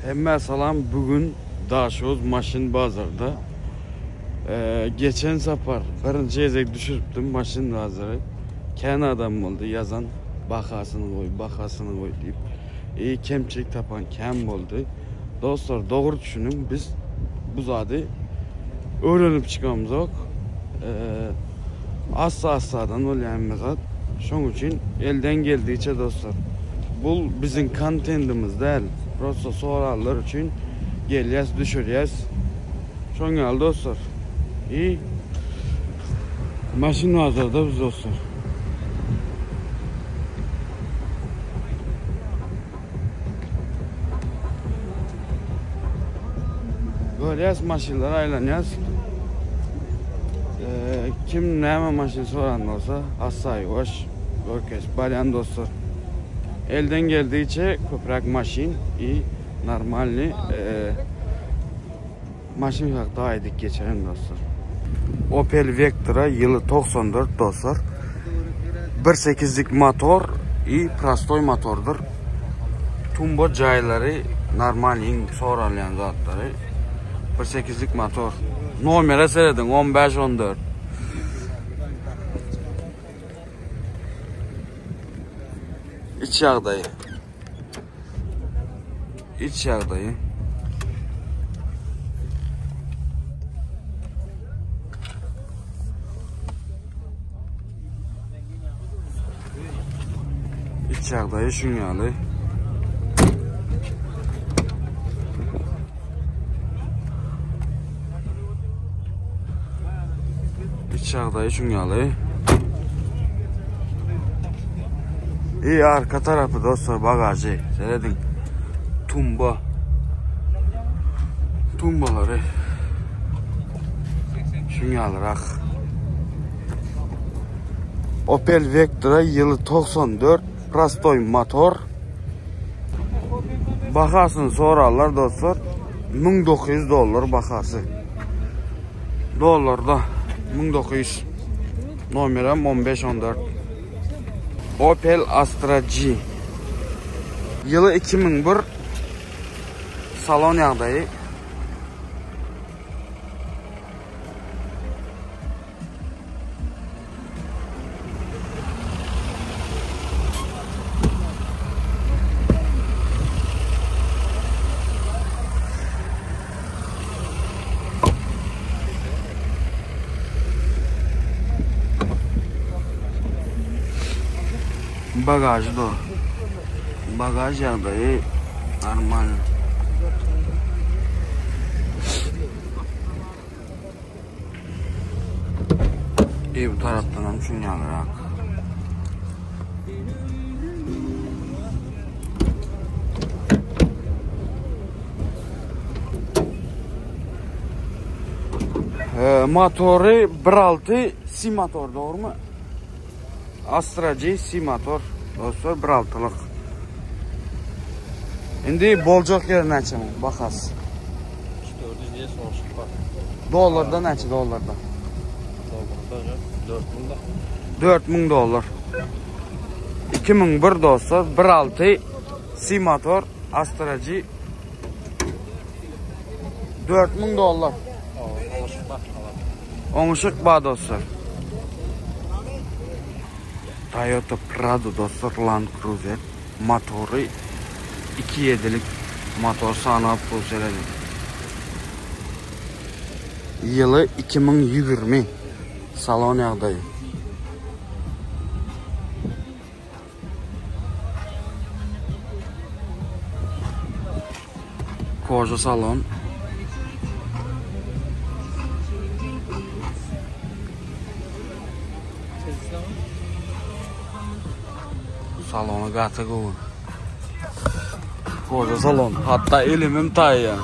Hemmä salam bu gün Daşoguz maşyn bazarda geçen sapar birinji gezek düşüripdim maşyn bazary kän adam boldy ýazan bahasyny goý bahasyny goý diýip i kemçilik tapan kän boldy dostlar dogry düşüniň biz bu zady öwrenip çykamzok assa assadan bolýar hemme zat şoň üçin elden geldigiçe dostlar bul biziň kontendimiz däl prosto soranlar üçin gelýäs düşürýäs şoň ýaly dostlar i maşyn bazarda biz dostlar. Görýäs maşynlara aýlanýas. Kim näme maşyn soran bolsa, assa ýuwaş görkezip barýan dostlar. Elden geldigiçe köpräk maşyn i normalny maşyn hakda aýdyp geçerin dostlar. Opel Vectra ýyly 94 dostlar. 1.8-lik motor i prostoý motordyr. Tumba jaýlary normal iň soralýan zatlary. 1.8-lik motor. Nomere serediň 15 14. İç ýagdaýy. İç ýagdaýy. İç ýagdaýy şuň ýaly. İç ýagdaýy şuň ýaly. İyi arka tarapy dostlar bagajy. Seredin. Tumba. Tumbalary. Şuň ýalyrak. Opel Vectra ýyly 94 prostoý motor. Bahasyny sorarlar dostlar. 1900 dollar bahasy. Dollarda 1900. Nomerem 1514. Opel Astra G. Ýyly 2001. Salon ýagdaýy. Bagajy da. Bagaj ýagdaýy normal. İyi bu taraftan hem şun ýalyrak. E, motory 1.6 C motor doğru mu? Astra G C motor dostlar 1.6'lyk. Indi boljak ýeri näçe bahasy? 400 diye soruştuk var. Dollarda näçe dollarda? Dollarda 4000 da. 4000 dollar. 2001 dostlar 1.6 C motor Astra G 4000 dollar. Oňuşyk bar dostlar. Toyota Prado dostlar Land Cruiser motory 2.7'lik motor sanap pul seredi. Ýyly 2020 salon ýagdaýy. Koja salon. Salony gaty gowy. Koja salon. Hatda elimim taýýar.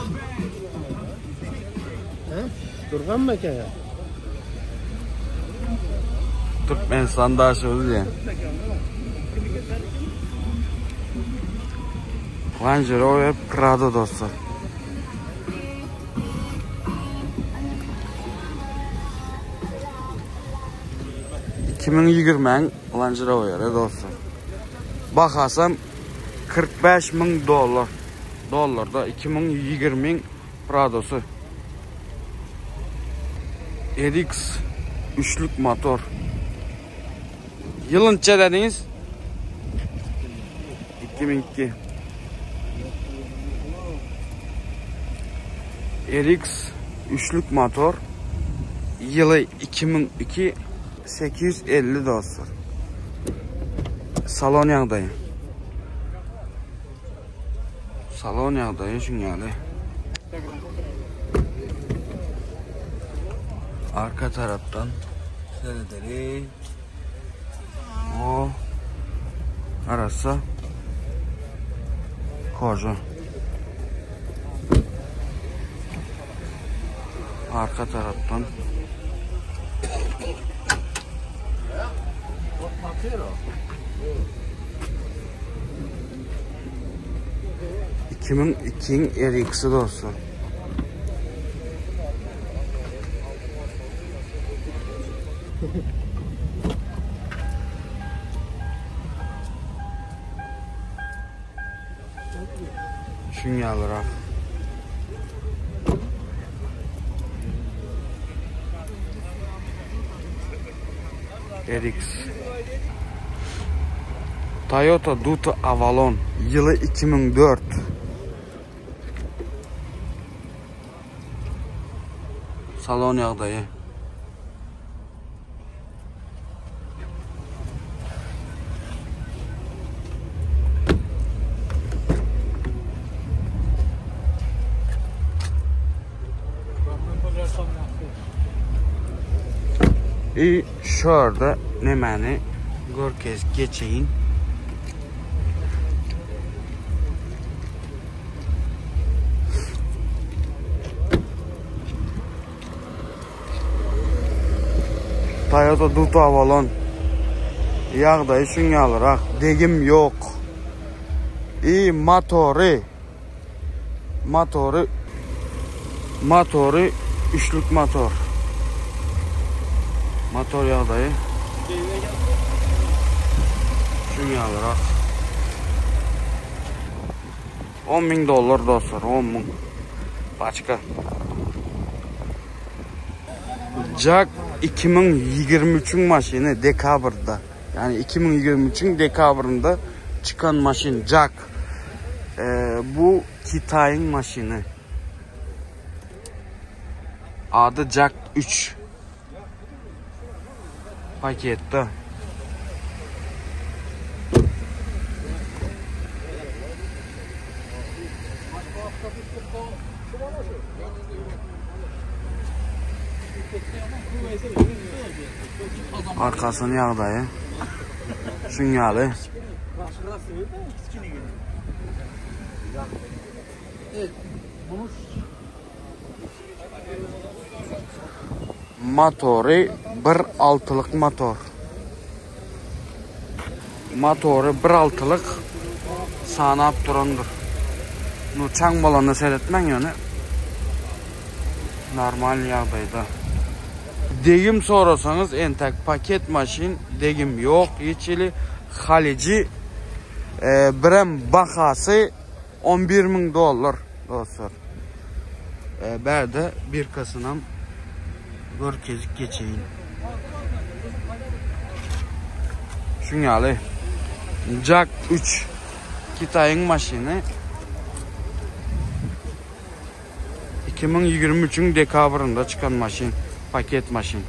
Durganmy eken ya? Türkmenistan daşoguz diýen. Range Rover Prado dostlar. 2020 Range Rover'i dostlar. Bahasam 45 ming dollar. Dollarda 2020 Pradosy. RX üçlük motor. Ýylynça dediňiz? 2002. RX üçlük motor. Ýyly 2002 850 dostlar. Salon ýagdaýy. Salon ýagdaýy şuň ýaly. Arka tarapdan seredeli. O arassa koja. Arka tarapdan. 2002-iň RX-i dostlar. Şuň ýalyrak. RX. Toyota Duto Avalon ýyly 2004. Salon ýagdaýy. I şurada nemäni görkez geçeýin. Toyota Duto Avalon. Ýagdaýy şuň ýalyrak. Degim ýok. I motory. Motory motory üçlük motor. Motor ýagdaýy. Şuň ýalyrak. 10 ming dollar dostlar, 10 ming. Paçka. Jack 2023-iň maşyny dekabrda. Yani 2023-iň dekabrynda çykan maşyn Jack. Ee, bu Kitaýyň maşyny. Ady Jack 3. Paketde. Arkasynyň ýagdaýy şuň ýaly. Motory bir altylyk motor. Motory bir altylyk sanap durandyr. Nu çaň bolanda seretmäň ýöne. Normal ýagdaýda. Degim sorasaňyz entek paket maşyn degim ýok hiç hili halyjy birem bahasy 11 müň dollar dostlar. E, bärde birkasynam görkezip geçeýin. Şuň ýaly. Jack 3 Kitaýyň maşyny. 2023-iň dekabrynda çykan maşyn, paket maşyn.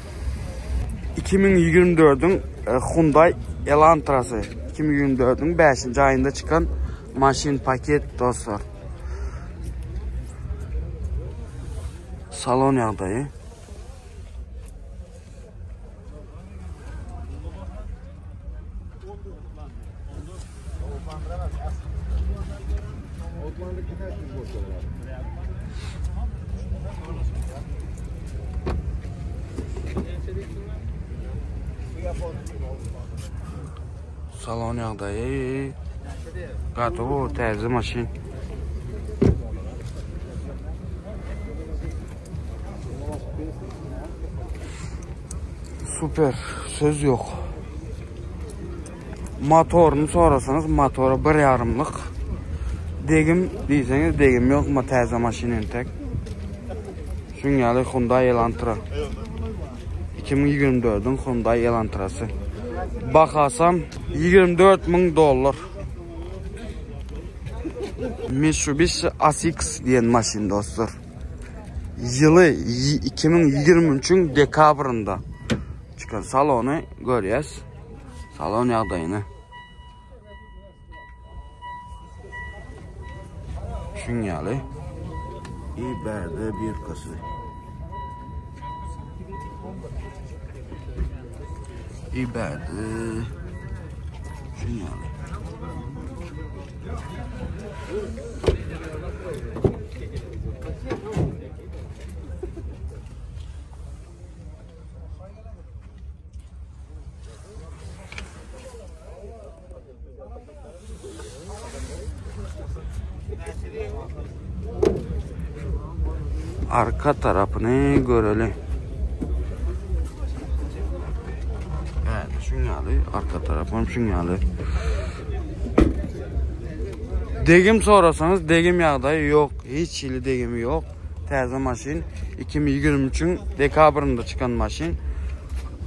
2024-iň e, Hyundai Elantrasy 2024-iň 5-nji aýynda çykan Maşyn paket dostlar. Salon ýagdaýy. Salon ýagdaýy gaty gowy täze maşyn. Super söz ýok. Motoryny sorasaňyz motory bir ýarymlyk. Degim diýseňiz degim ýok ma täze maşyn entek. Şuň ýaly Hyundai Elantra. 2024-iň Hyundai Elantrasy. Bahasam 24 müň dollar. Mitsubishi ASX diýen maşyn dostlar. Ýyly 2023-iň dekabrynda çykan salony görýäs. Salon ýagdaýyny. Şuň ýaly. I bärde birkasy. I bärde şuň ýaly. Arka tarapyny göreli. Evet, şuň ýaly, arka tarapym şuň ýaly. Degim sorasaňyz, degim ýagdaýy ýok. Hiç hili degimi ýok. Täze maşyn 2023-iň dekabrynda çykan maşyn.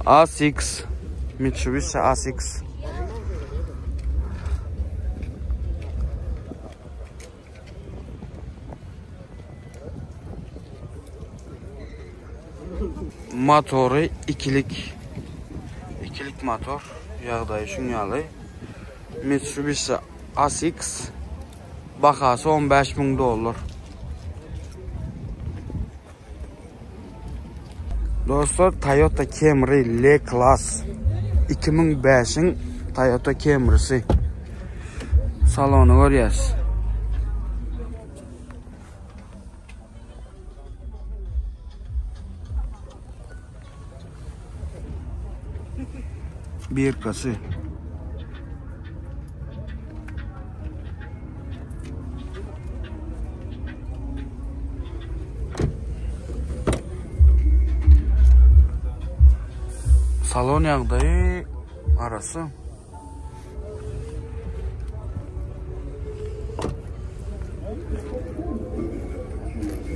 A6 Mitsubishi A6. Motory ikilik. İkilik motor. Ýagdaýy şuň ýaly. Mitsubishi A6 bahasy 15 müň dollar. Dostlar Toyota Camry L-Class 2005-iň Toyota Camry'si. Salony görýäs. Birkasy. Salon ýagdaýy arasy.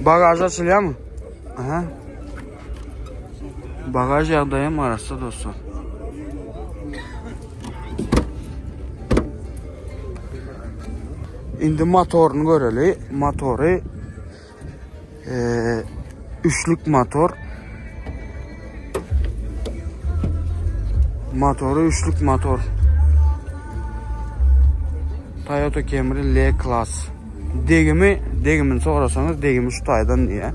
Bagaj açylýarmy? Aha. Bagaj ýagdaýy arasy dostlar. Indi motoryny göreli. Motory e, üçlük motor. Motory üçlük motor. Toyota Camry L Class. Degimi, degimini sorasaňyz, degimi şu taýdan diýä.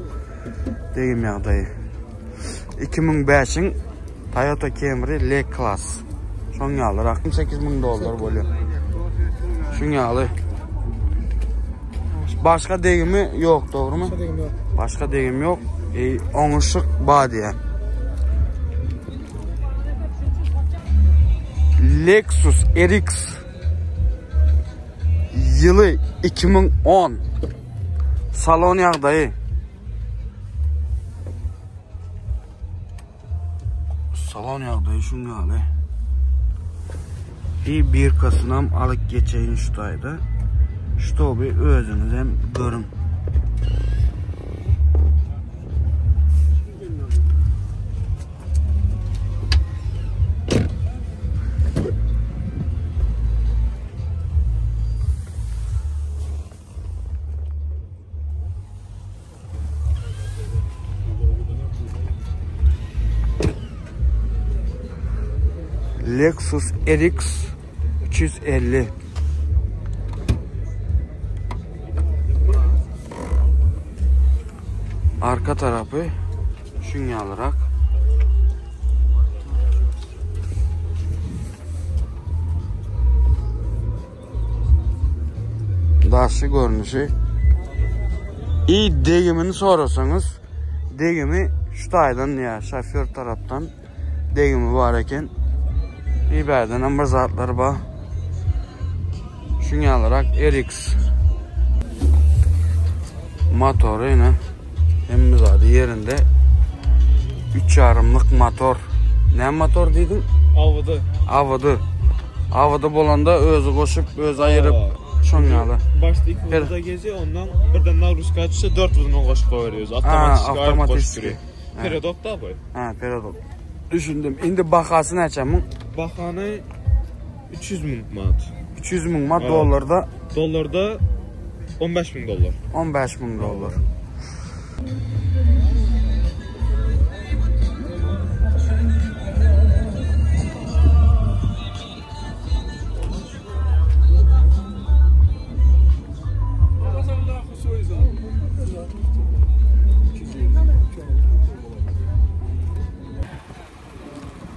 Degim ýagdaýy. 2005-iň Toyota Camry L Class. Şoň ýaly rakam 8000 dollar bolýar. Şuň ýaly. Başga degimi ýok, dogrumy? Başga degim ýok. Başga degim ýok. E, oňuşyk bar diýär. Lexus RX ýyly 2010 salon ýagdaýy Salon ýagdaýy şuň ýaly. Bir birkasynam alyp geçeýin şu taýda. Ştoby özüňiz hem görüň. Lexus RX 350 Arka tarapy şuň ýalyrak. Daşy görnüşi. I degimini sorasaňyz, degimi şu taýdan ýa şofýor tarapdan degimi bar eken. I bärden hem bir zatlar bar. Şuň ýalyrak RX motory ine hemme zady ýerinde. 3 ýarymlyk motor. Näme motor diýdiň? AWD. AWD. AWD bolanda özi goşup, özi aýyryp. Şoň ýaly. Başda 2 wzwoda geziýär, ondan birden nagruska düşse 4 wzwoda goşup goýberýär. Awtomatiki aýryp goşup durýar. Peredok da bu. Hä, peredok. Düşündim. Indi bahasy näçe muň? Bahany 300 müň manat. 300 müň manat dollarda? Dollarda 15 müň dollar. 15 müň dollar.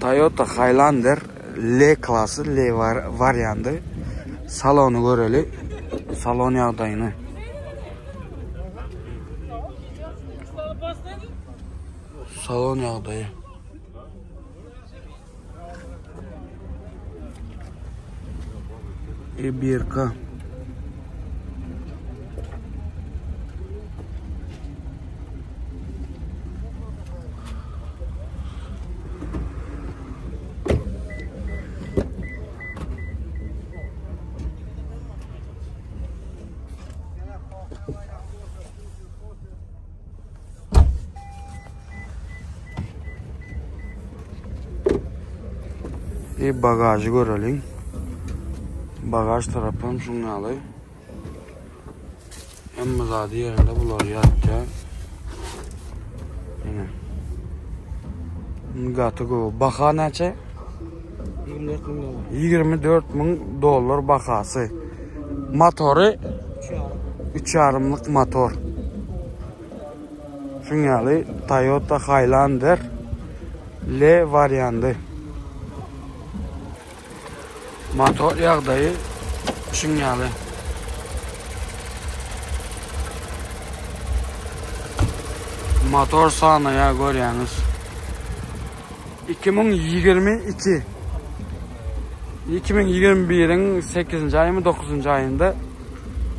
Toyota Highlander L klasy L wariandy. Salony göreli. Salon ýagdaýyny. Salon ýagdaýy. E1K. Bir bagajy göreliň. Bagaj tarapam şuň ýaly. Hemme zady ýerinde bular ýatýar. Ine. Gaty gowy. Baha näçe? 24 müň dollar. 24 müň dollar bahasy. Motory 3,5-lyk motor. Şuň ýaly Toyota Highlander L wariandy. Motor ýagdaýy şuň ýaly. Motor sanaýa görýäňiz. 2022 2021-iň 8-nji aýymy 9-njy aýynda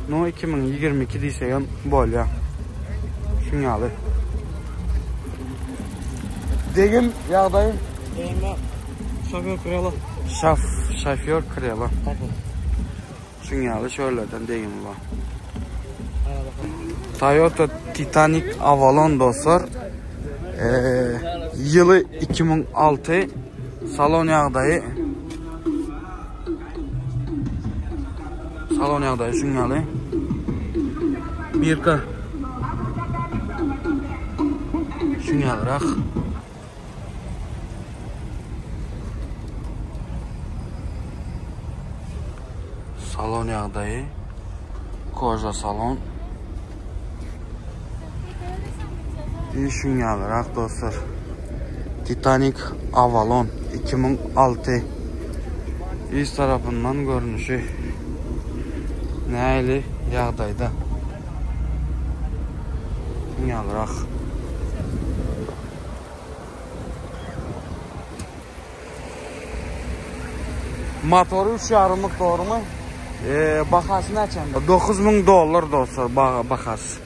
No 2022 diýsegem bolýar. Şuň ýaly. Degim ýagdaýy? Degim şofýor krelo. Şaf, şofýor krelo. Şuň ýaly şölerden degimi bar. Toyota Titanic Avalon dostlar. Ee, ýyly 2006 salon ýagdaýy Salon ýagdaýy şuň ýaly. Birka. Şuň ýalyrak. Salon ýagdaýy. Koja salon. Şuň ýalyrak dostlar. Titanic Avalon 2006 Yz tarapyndan görnüşi nähili ýagdaýda. Şuň ýalyrak. Motory üç ýarymlyk dogrymy? Eee bahasy näçe? 9000 dollar dostlar bahasy.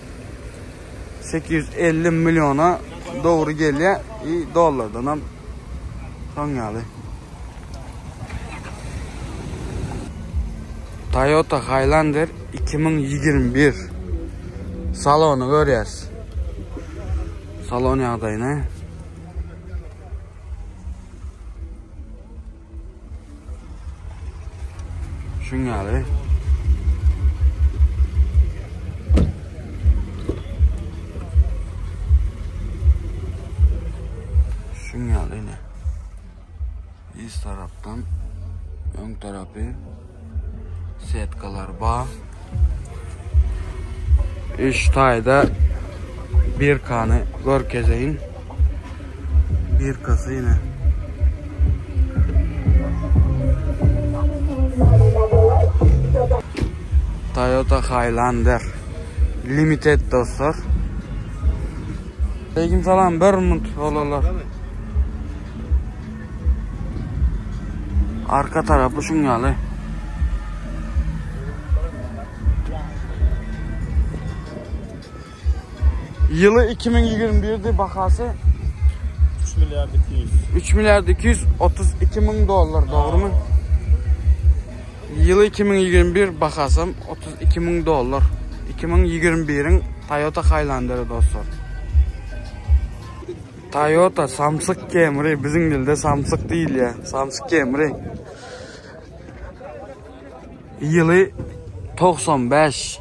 850 milliona dogry gelýär i dollardan hem şoň ýaly. Toyota Highlander 2021 salony görýäs. Salon ýagdaýyny. Şuň ýaly. Şuň ýaly ine. Yz tarapdan öň tarapy setkalar bar. Üç taýda birkany görkezeýin. Birkasy ine. Toyota Highlander Limited dostlar. Aleyküm salam bir minut olarlar. Arka tarapy şuň ýaly. Ýyly 2021-di bahasy 3 milliard 200. 3 milliard 232 müň dollar dogrumy? Ýyly 2021 bahasam 32 müň dollar. 2021-iň Toyota Highlanderi dostlar. Toyota Samsyk Camry biziň dilde Samsyk diýilýär. Samsyk Camry. Ýyly 95.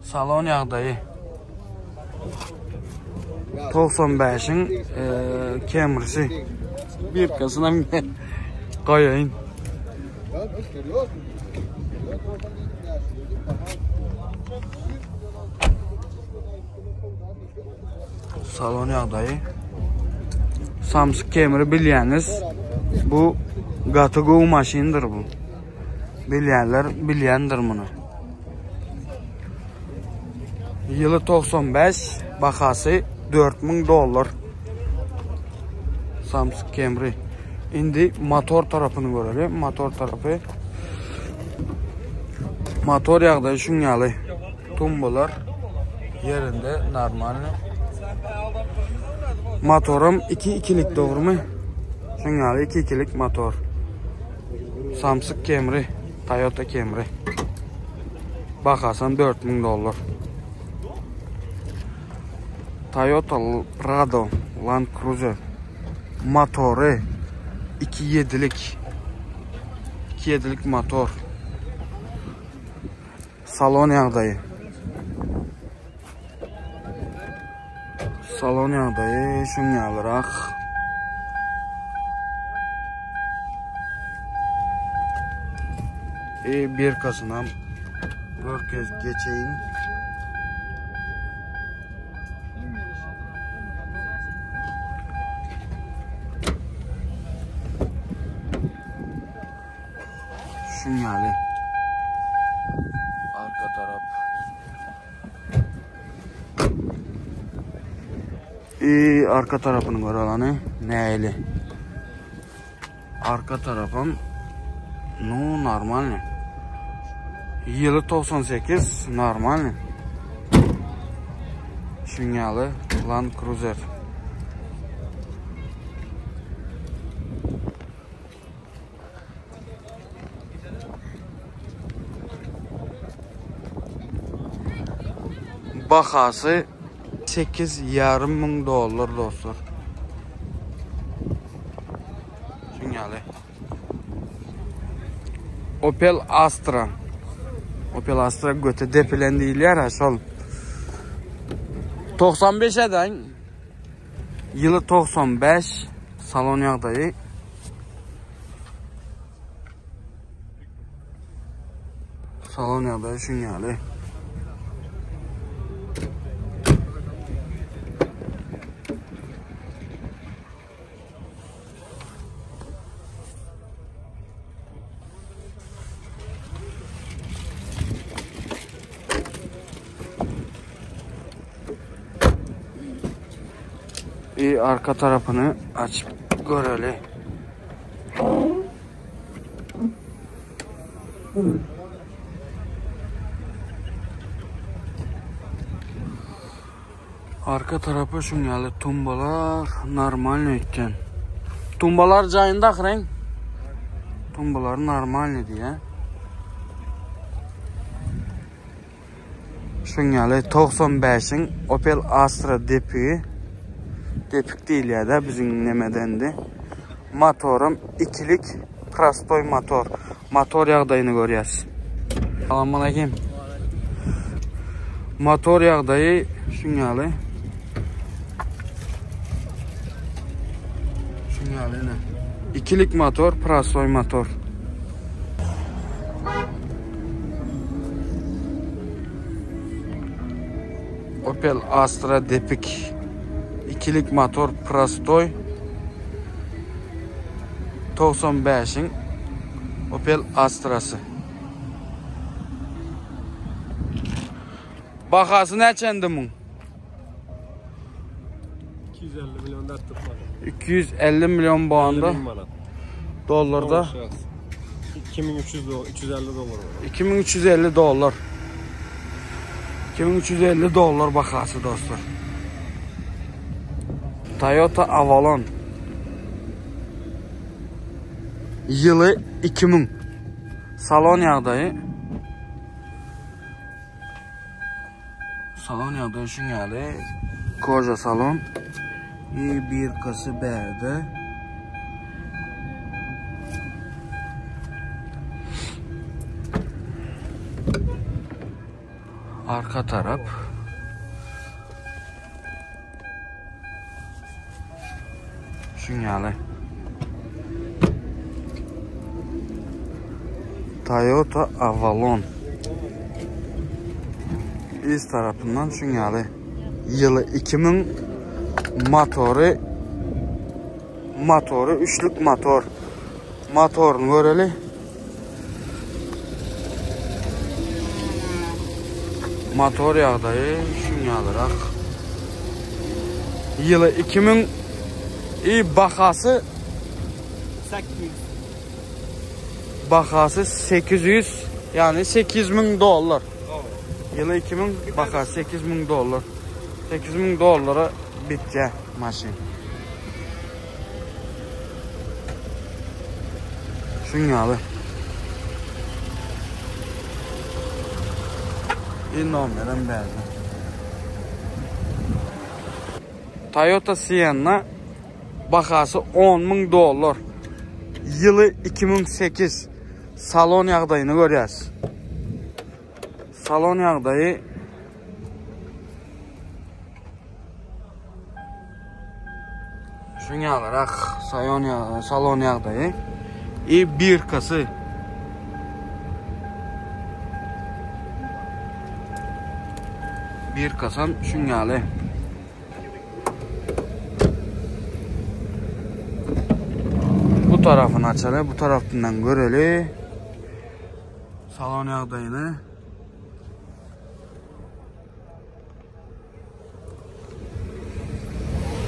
Salon ýagdaýy. 95-iň Camry'si. Birkasynam goýaýyn. Salon ýagdaýy. Samsung Camry bilýäňiz. Bu gaty gowy maşyndyr bu. Bilýänler bilýändir muny. Ýyly 95, bahasy 4000 dollar. Samsung Camry. Indi motor tarapyny göreli. Motor tarapy. Motor ýagdaýy şuň ýaly. Tumbalar ýerinde normalny. Motorum 2 ikilik dogrumy? Şuň ýaly 2 ikilik motor. Samsung Camry, Toyota Camry. Bahasam 4000 dollar. Toyota Prado Land Cruiser motory 2.7-lik. 2.7-lik motor. Salon ýagdaýy. Salon ýagdaýy şuň ýalyrak. E birkasynam görkez geçeýin. Şuň ýaly. Arka tarap. I arka tarapyny görelani näli. Arka tarapym nu normalny. Ýyly 98 normalny. Şuň ýaly Land Cruiser. Bahasy 8,5 müň dollar dostlar. Şuň ýaly. Opel Astra. Opel Astra göte depilen diýilýär ha şol. 95 eden. Ýyly 95 salon ýagdaýy. Salon ýagdaýy şuň ýaly. Bir arka tarapyny açyp göreli. Arka tarapy şuň ýaly tumbalar normalny öýtýän. Tumbalar jaýynda ahyryn. Tumbalar normalny diýä. Şuň ýaly 95-iň Opel Astra depigi. Depik diýilýär-de biziň nemedendi. Motorum ikilik prostoý motor. Motor ýagdaýyny görýäs. Salam aleyküm. Motor ýagdaýy şuň ýaly. Şuň ýaly ine. Ikilik motor, prostoý motor. Opel Astra depik. Ikilik motor prostoý. 95-iň Opel Astrasy. Bahasy näçendi muň? 250 milyon dertip var. 250 milyon banda. Dollarda. 2300 dolar, 350 dolar. 2350 dolar. 2350 dolar bahasy dostlar. Toyota Avalon. Ýyly 2000. Salon ýagdaýy Salon ýagdaýy şuň ýaly. Koja salon. I birkasy bärde. Arka tarap. Şuň ýaly. Toyota Avalon. Iz tarapyndan şuň ýaly. Ýyly 2000 motory motory üçlük motor. Motoryny göreli. Motor ýagdaýy şuň ýalyrak. Ýyly 2000 i bahasy 800. Bahasy 800 ýagny 8000 dollar. Ýyly 2000 bahasy 8000 dollar. 8000 dollara bitýär maşyn. Şuň ýaly. Bir nomerem berdi. Toyota Sienna bahasy 10 müň dollar. Ýyly 2008. Salon ýagdaýyny görýäs. Salon ýagdaýy Şuň ýalyrak salon salon ýagdaýy. I birkasy. Birkasam şuň ýaly. Bu tarafyny açaly, bu tarafyndan göreli. Salon ýagdaýyny.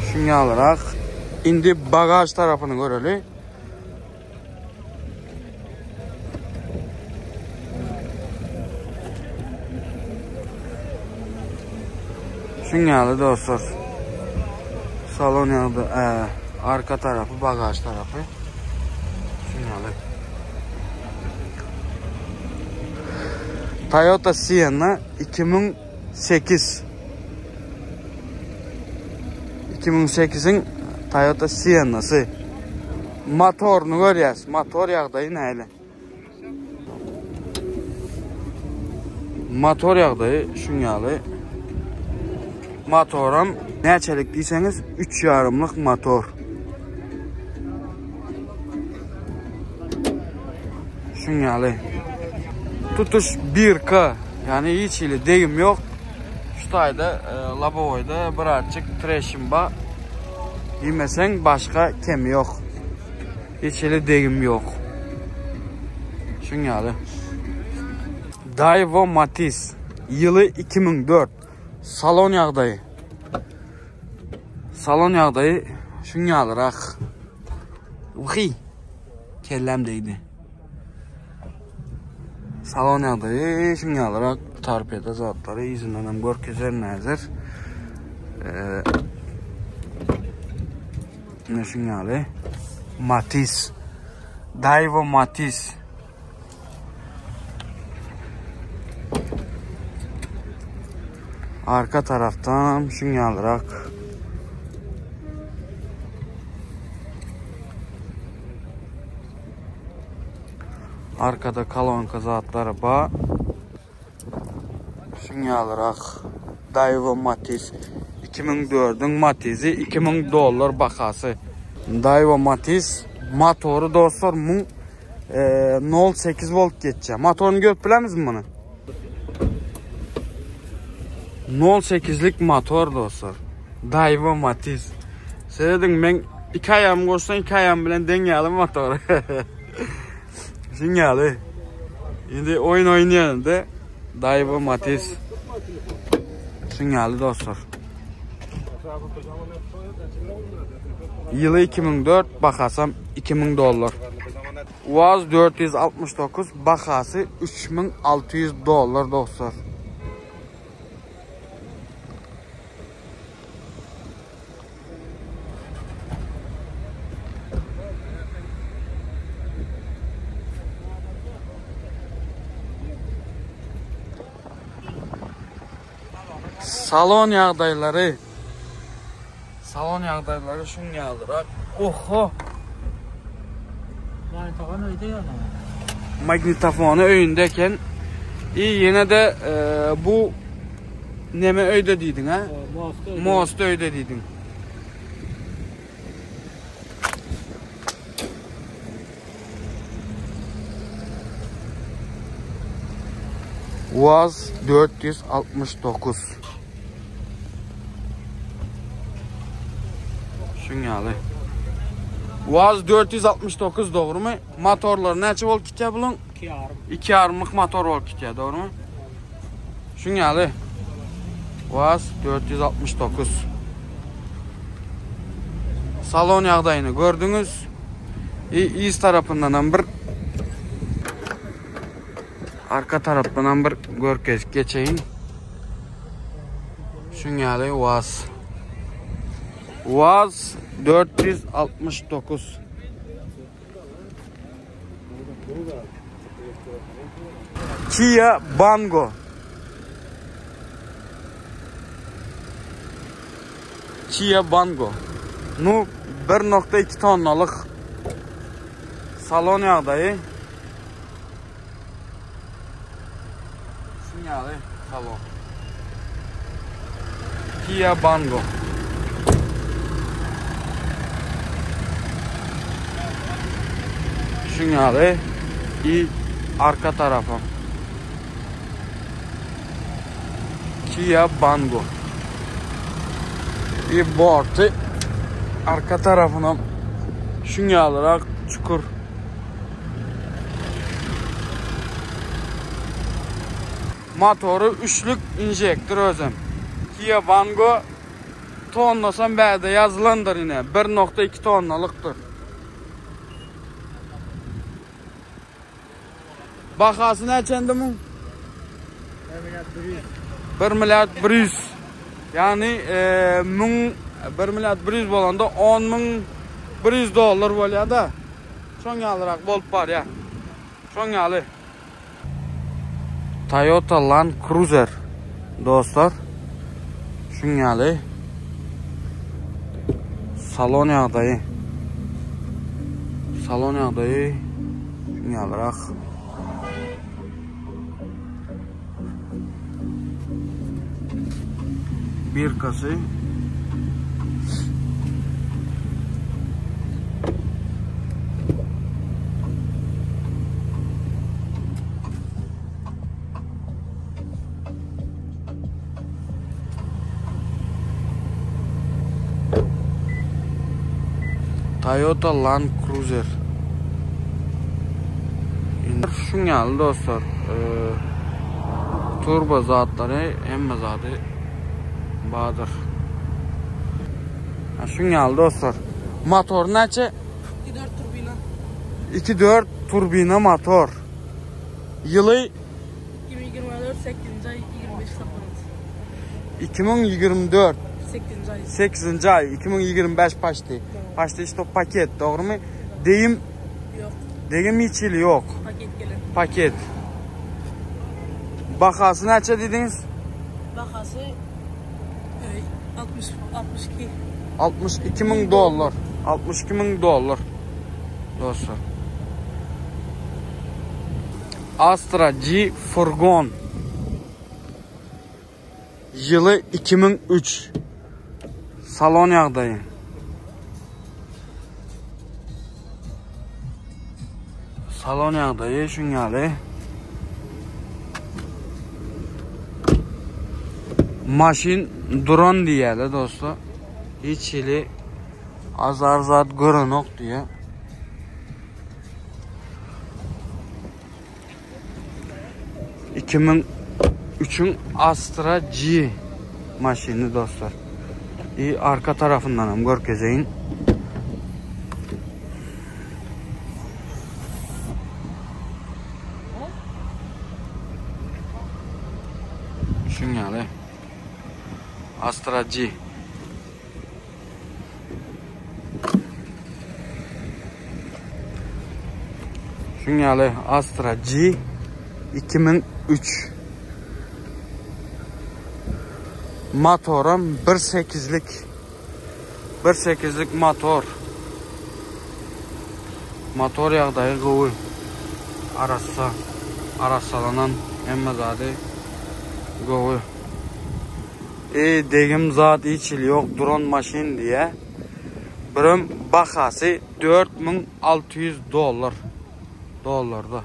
Şuň ýalyrak. Indi bagaj tarapyny göreli. Şuň ýaly dostlar. Salon ýagda, e, arka tarapy, bagaj tarapy. Şuň ýaly. Toyota Sienna 2008. 2008-iň Toyota Siennasy. Motoryny görýäs. Motor ýagdaýy näle? Motor ýagdaýy şuň ýaly. Motoram näçelik diýseňiz 3 ýarymlyk motor. Şuň ýaly. Tutuş birka, ýagny hiç hili degim ýok. Şu taýda e, labowoýda birazjyk treşin bar. Diýmeseň başga kemi ýok. Hiç hili degim ýok. Şuň ýaly. Daiwo Matiz ýyly 2004. Salon ýagdaýy. Salon ýagdaýy şuň ýalyrak. Uhy. Kellem degdi. Salon ýagdaýy şuň ýalyrak torpeda zatlary yzyndan hem görkezer näzer. Ee, ne şuň ýaly. Matiz. Daiwa Matiz. Arka taraftan şuň ýalyrak. Arkada kolonka zatlary bar. Şuň ýalyrak Daiwa Matiz 2004-iň Matizi 2000 dollar bahasy. Daiwa Matiz motory dostlar muň 0.8 volt geçýär. Motoryny görüp bilemizmi muny? 0.8-lik motor dostlar. Daiwa Matiz. Serediň men iki aýagymy goşsaň iki aýagym bilen deň ýaly motor. Şuň ýaly. Indi oýun oýnaýanda Daiwa Matiz. Şuň ýaly dostlar. Ýyly 2004, bahasam 2000 dollar. UAZ 469 bahasy 3600 dollar dostlar. Salon ýagdaýlary. Salon ýagdaýlary şuň ýalyrak. Oho. Magnitofon öýde ýöne. Magnitofony öýünde eken. I ýene-de e, bu neme öýde diýdiň ha? Most öýde. Most öýde diýdiň. UAZ 469. Şuň ýaly. UAZ 469 dogrumy? Motorlar näçe bolup gitýär buluň? 2,5. 2,5-lyk motor bolup gitýär, dogrumy? Şuň ýaly. UAZ 469. Salon ýagdaýyny gördüňiz. I yz tarapyndan hem bir arka tarapdan hem bir görkezip geçeýin. Şuň ýaly UAZ. UAZ 469. Kia Bango. Kia Bango. Nu 1.2 tonnalyk salon ýagdaýy. Şuň ýaly salon. Kia Bango. Şuň ýaly i arka tarapy. Kia Bango. I borty arka tarapynam şuň ýalyrak çukur. Motory üçlük injektor özem. Kia Bango tonnasam bärde ýazylandyr ine 1.2 tonnalykdyr. Bahasy näçendi muň? 1 milliard 100. Ýagny e, müň 1 milliard 100 bolanda 10 müň 100 dollar bolýar-da. Şoň ýalyrak bolup barýar. Şoň ýaly. Toyota Land Cruiser dostlar. Şuň ýaly salon ýagdaýy. Salon ýagdaýy şuň ýalyrak. Birkasy. Toyota Land Cruiser. Şuň ýaly dostlar, turbo zatlary, hemme zady bardyr. Şuň ýaly dostlar. Motor näçe? 2.4 turbina. 2.4 turbina motor. Ýyly 2024 8. ay 25 saplandı. 2024 8. ay. 8. ay 2025 paçti. Paçti işte paket dogrymy? Deyim Yok. Degim hiç hili yok. Paket gelen. Paket. Bahasy näçe diýdiňiz? Bahasy 60 62. 62 müň dollar. 62 müň dollar. Dostlar. Astra G furgon. Ýyly 2003. Salon ýagdaýy. Salon ýagdaýy şuň ýaly. Maşyn duran diýýärler dostlar. Hiç hili azar zat görenok diýýär. 2003-üň Astra G maşyny dostlar. I arka tarafyndan hem görkezeýin. Şuň ýaly. Astra G. Şuň ýaly Astra G 2003. Motoram 1.8-lik. 1.8-lik motor. Motor ýagdaýy gowy. Arassa. Arassalanan hemme zady gowy. E degim zat hiç hili ýok duran maşyn diýä. Birem bahasy 4600 dollar. Dollarda.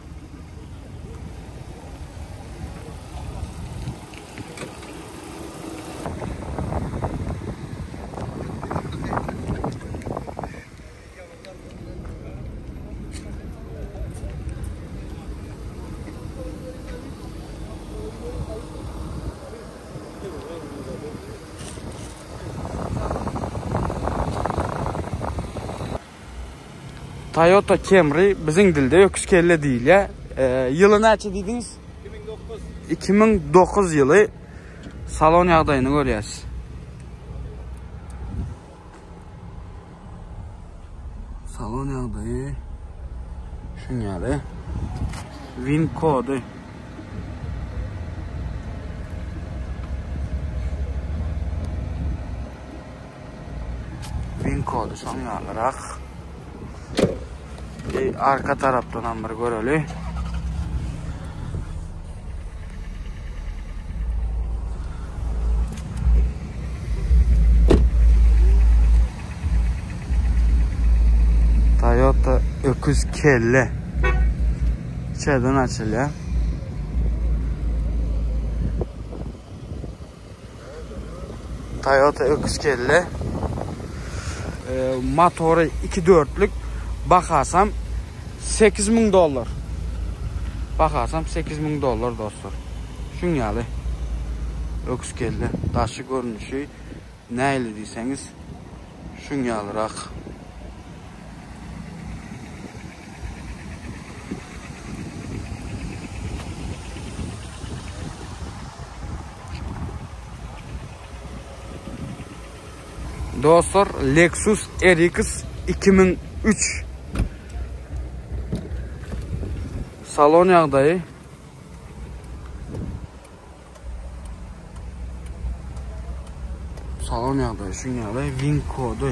Toyota Camry biziň dilde öküz kelle diýilýär. Ýyly näçe diýdiňiz? 2009. 2009 ýyly salon ýagdaýyny görýäs. Salon ýagdaýy şuň ýaly. Win kody. Win kody şoň ýalyrak. E, arka tarapdan hem bir göreli. Toyota öküz kelle. İçeriden açılýar. Toyota öküz kelle. E, motory 2.4'lük bahasam 8000 dollar. Bahasam 8000 dollar dostlar. Şun ýaly öküz kelle daşy görnüşi nähili diýseňiz şun ýalyrak. Dostlar Lexus RX 2003 Salon ýagdaýy Salon ýagdaýy şuň ýaly win kody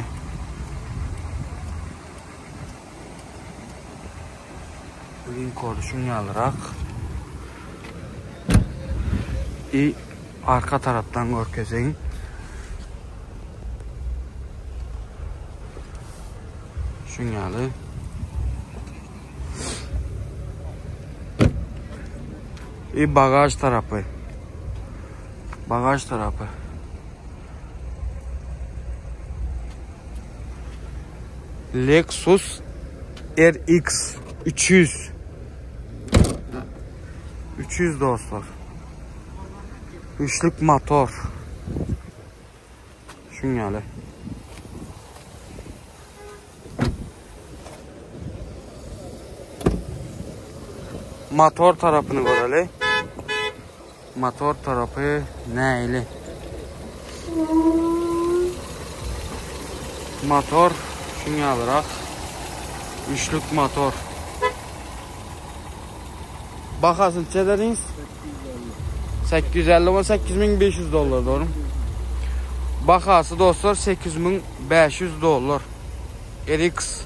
Win kody şuň ýalyrak. I arka tarapdan görkezeýin. Şuň ýaly. I bagaj tarapy. Bagaj tarapy. Lexus RX 300. 300 dostlar. Üçlük motor. Şuň ýaly. Motor tarapyny göreli. Motor tarapy nähili? Motor şuň ýalyrak. Üçlük motor. Bahasy neçe dediniz? 850 we 8500 dollar dogry. Bahasy dostlar 8500 dollar. RX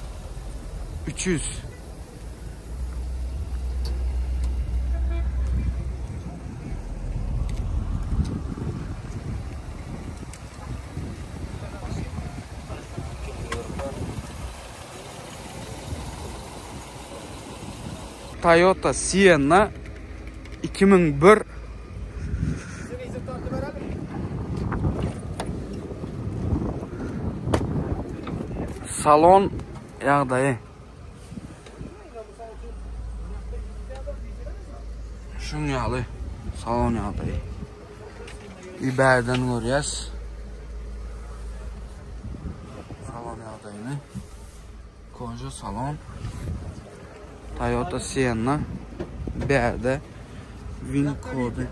300. Toyota Sienna 2001 Salon ýagdaýy. Şuň ýaly salon ýagdaýy. Ibärden görýäs. Salon ýagdaýyny. Koja salon. Toyota Sienna. Bärde VIN kody.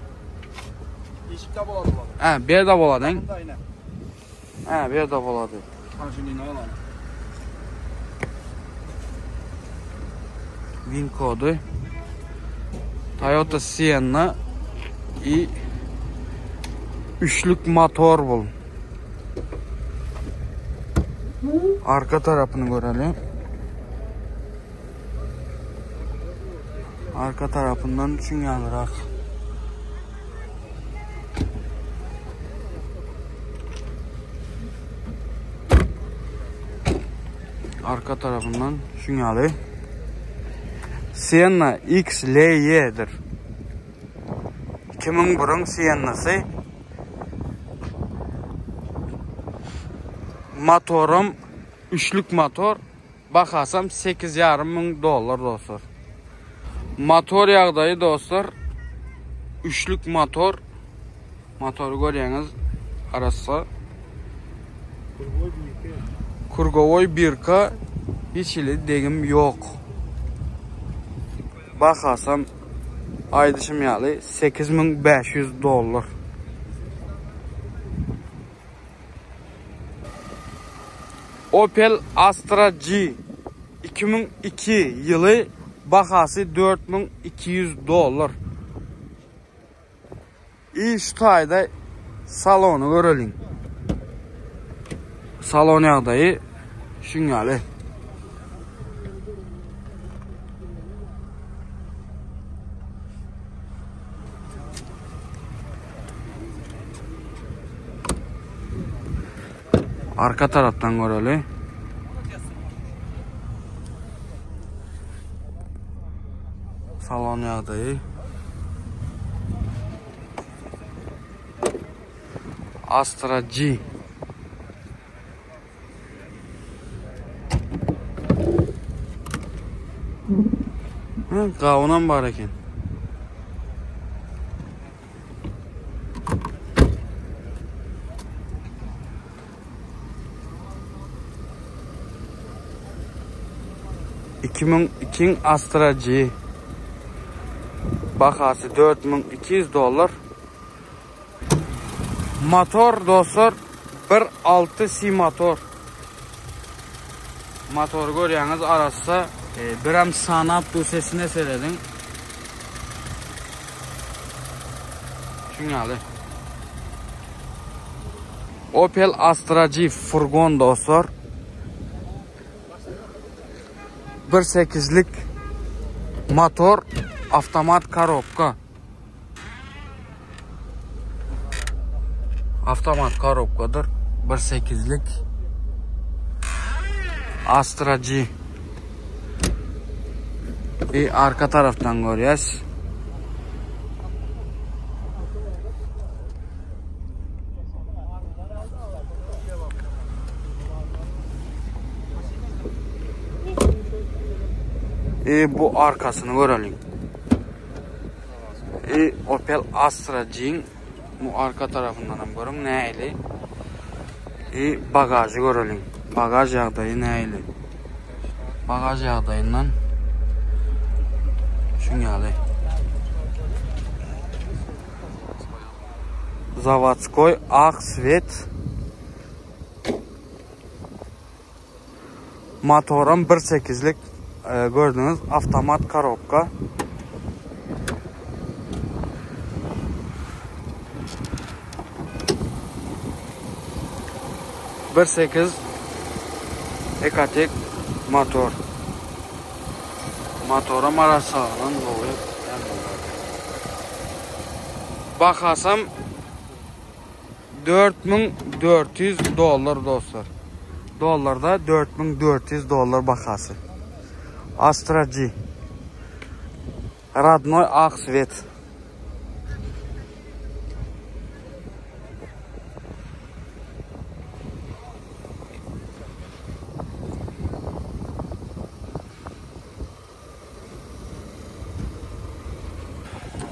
Işikde bolady. Ha, bärde bolady. Ha, bu ýerde bolady. Win kody. Toyota Sienna i. Üçlük motor bul. Arka tarapyny göreli. Arka tarapyndan şuň ýalyrak. Arka tarapyndan şuň ýaly. Sienna XLE-dir. 2001-iň Siennasy. Motoram üçlük motor. Bahasam 8,5 müň dollar dostlar. Motor ýagdaýy dostlar. Üçlük motor. Motory görýäňiz arassa. Kurgowoý birka hiç hili degim ýok. Bahasam aýdyşym ýaly 8500 dollar. Opel Astra G 2002 ýyly bahasy 4200 dollar. I şu taýda salony göreliň. Salon ýagdaýy şuň ýaly. Arka tarapdan göreli. Salon ýagdaýy. Astra G. Hı, gawunam bar eken. 2002 Astra G. Bahasy 4200 dollar. Motor dostlar 1.6 C motor. Motory görýäňiz arassa. E, birem sanap bu sesine serediň. Şuň ýaly. Opel Astra G furgon dostlar. 1.8'lik motor, avtomat korobka. Avtomat korobkadyr. 1.8'lik Astra G. Bir arka taraftan görýäs. E bu arkasyny göreliň. E Opel Astra G bu arka tarafyndan hem görüň nähili. E bagajy göreliň. Bagaj ýagdaýy nähili? Bagaj ýagdaýyndan şuň ýaly. Zawodskoý ak svet. Motoram 1.8-lik e, gördüňiz avtomat korobka. Bir sekiz Ekatek motor. Motora marasalan gowy. Bahasam 4400 dollar dostlar. Dollarda 4400 dollar bahasy. Astra G. Radnoy ak svet.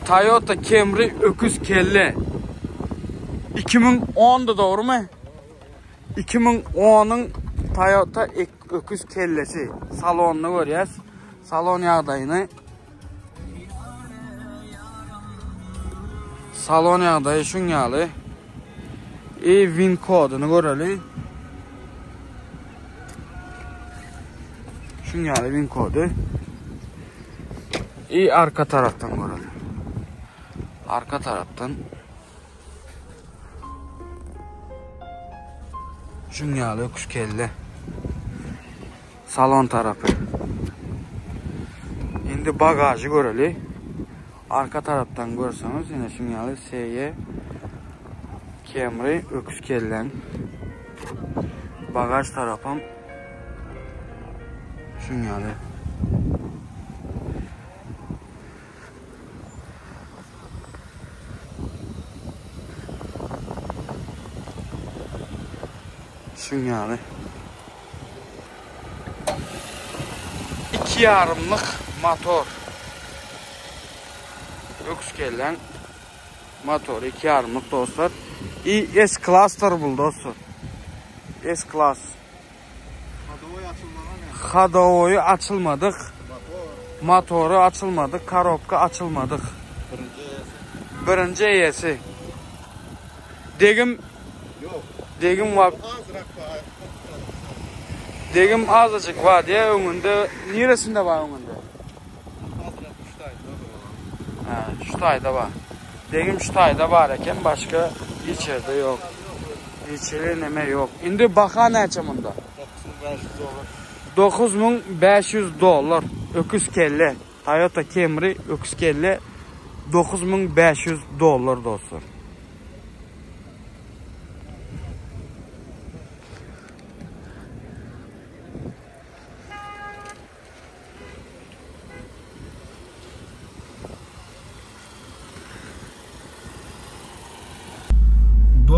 Toyota Camry öküz kelle. 2010-da dogrumy? 2010-yň Toyota öküz kellesi. Salonyny görýäs. Salon ýagdaýyny. Salon ýagdaýy şuň ýaly. E win koduny göreli. Şuň ýaly win kody. E arka tarapdan göreli. Arka tarapdan. Şuň ýaly öküz kelle. Salon tarapy. Indi bagajy göreli. Arka tarapdan görseňiz ine şuň ýaly SE Camry öküz kelleň. Bagaj tarapam şuň ýaly. Şuň ýaly. İki yarımlık motor. Öküz kellen motor iki yarımlık dostlar. I S Cluster bul dostlar. S Class. Hadovoy açylmadyk. Motory açylmadyk, korobka açylmadyk. Birinji eýesi. Degim Yok. Degim var. Azrak var. Degim azıcık var diye önünde. Neresinde var önünde? Azrak 3 tane Ha, şu tayda var. Degim şu tayda var eken başka içeride yok. İçeri neme yok. Indi baha neçe bunda? 9500 dolar. 9500 dolar. Öküz kelle. Toyota Camry öküz kelle 9500 dolar dostlar.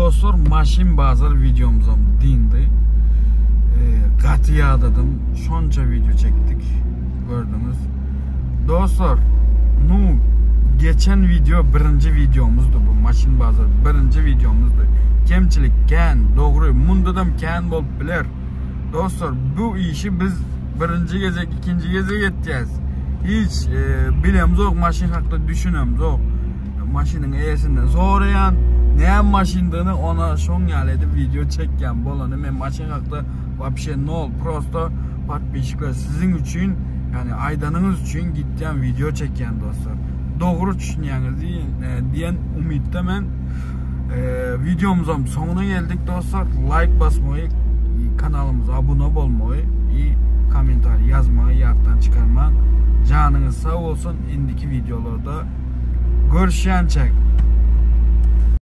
Dostlar maşın bazar videomuzam dindi. Ee, katı yağdadım. Şonça video çektik. Gördünüz. Dostlar, nu geçen video birinci videomuzdu bu maşın bazar birinci videomuzdu. Kemçilik kän, dogry, mundadam kän bolup biler. Dostlar, bu işi biz birinci gezek, ikinci gezek eteceğiz. Hiç e, bilemiz yok, maşın hakda düşünemiz yok. Maşının eýesinden sorayan, näme maşyndygyny ona şoň ýaly edip video çekýän bolany. Men maşyn hakda вообще nol, prosto подписчикler sizin üçin, yani aýdanyňyz üçin gitýän video çekýän dostlar. Dogry düşünýäňiz diýen, diýen umytda men e, videomuzam soňuna geldik dostlar. Like basmayı, kanalımıza abone bolmagy, i kommentar yazmayı ýatdan çykarmaň. Janyňyz sag bolsun. Indiki videolarda görüşýänçek.